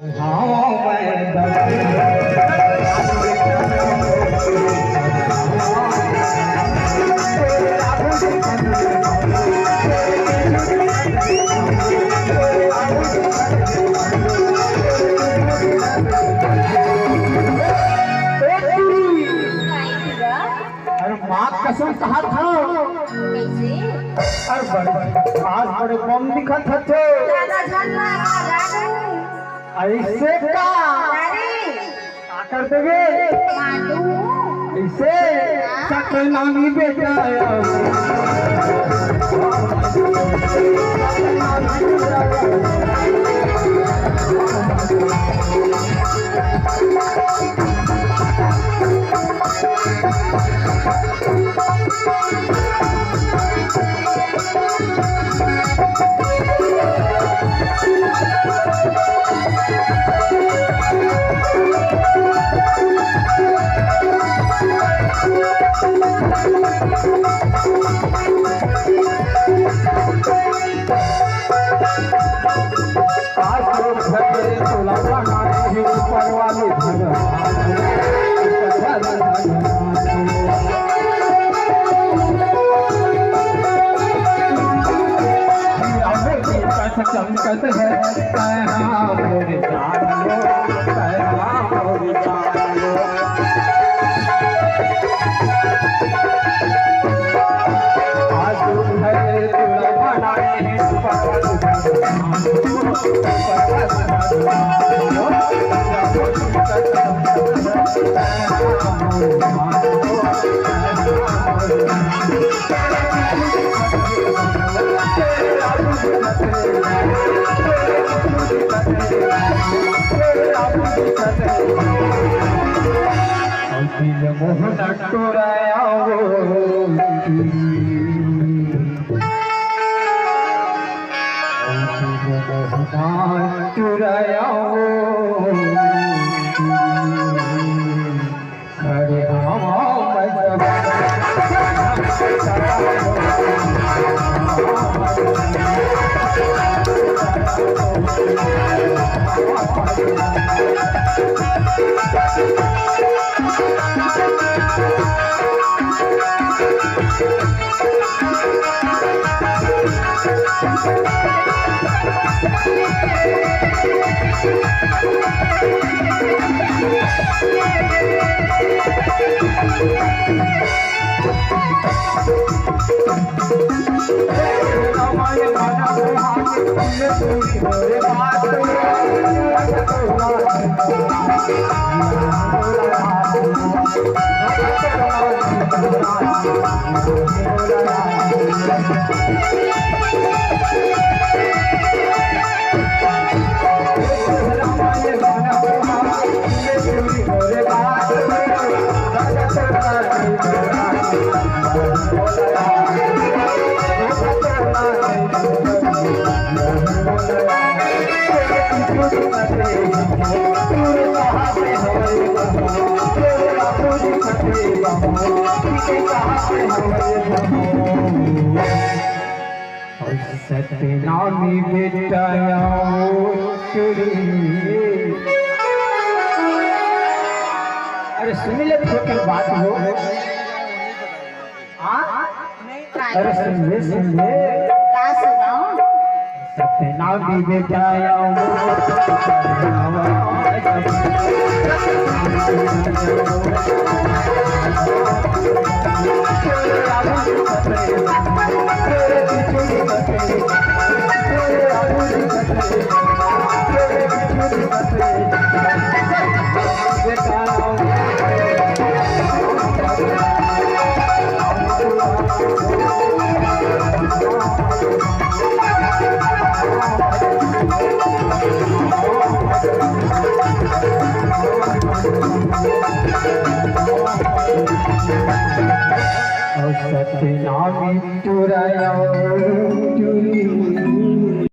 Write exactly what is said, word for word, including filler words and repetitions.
हाँ, मैं अरे माँ कसम कहा था। कैसे? अरे बड़े, आज बड़े बम दिखत हथे। ज्यादा झन मारा, राजू। ऐसे का? अरे। का कर देबे? मारू। ऐसे? हाँ। सतनामी बेटा। आज तो घर में चूल्हा बनाए हैं ऊपर वाले भगवान। चमकत है तैं हा मोर जान लो, तैं हा मोर जान लो। आज तू है तोरा बनाए हैं ऊपर वाले भगवान। सतनामी बेटा आओ तेरी। अरे सुन ले, छोटी बात हो। हाँ? अरे सुन ले, सुन ले। का सुनाओ? सतनामी बेटा आओ। सतनामी टुरया टुरी।